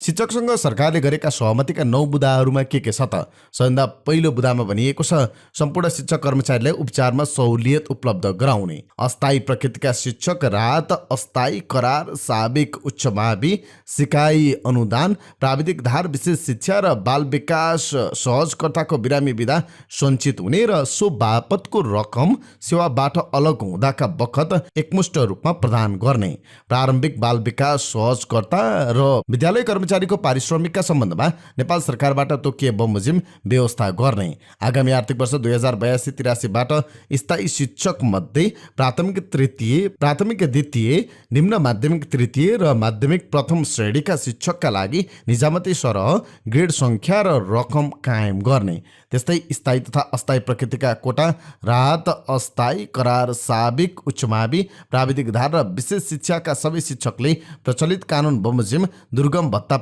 शिक्षकसँग सरकारले गरेका सहमतिका 9 बुँदाहरूमा के छ त? सबैभन्दा पहिलो बुँदामा भनिएको छ सम्पूर्ण शिक्षक कर्मचारीलाई उपचारमा सहुलियत उपलब्ध गराउने। अस्थायी प्रकृतिका शिक्षक राहत, अस्थायी करार, साबिक उच्च मावि, सिकाइ अनुदान, प्राविधिक धार, विशेष शिक्षा र बाल विकास सहजकर्ताको बिरामी बिदा सञ्चित हुने र सो बापतको रकम सेवाबाट अलग हुँदाका बखत एकमुष्ट रूपमा प्रदान गर्ने। प्रारम्भिक बाल विकास सहजकर्ता र विद्यालय कर्मचारीको पारिश्रमिकका सम्बन्धमा नेपाल सरकारबाट तोकिए बमोजिम व्यवस्था गर्ने। आगामी आर्थिक वर्ष 2082-83बाट स्थायी शिक्षक मध्ये प्राथमिक द्वितीय, निम्न माध्यमिक तृतीय र माध्यमिक प्रथम श्रेणीका शिक्षकका लागि निजामती सरह, ग्रेड सङ्ख्या र रकम कायम गर्ने। त्यस्तै स्थायी तथा अस्थायी प्रकृतिका कोटा, राहत, अस्थायी करार, साबिक उच्च मावि, प्राविधिक धार र विशेष शिक्षाका सबै शिक्षकले प्रचलित कानुन बमोजिम दुर्गम भत्ता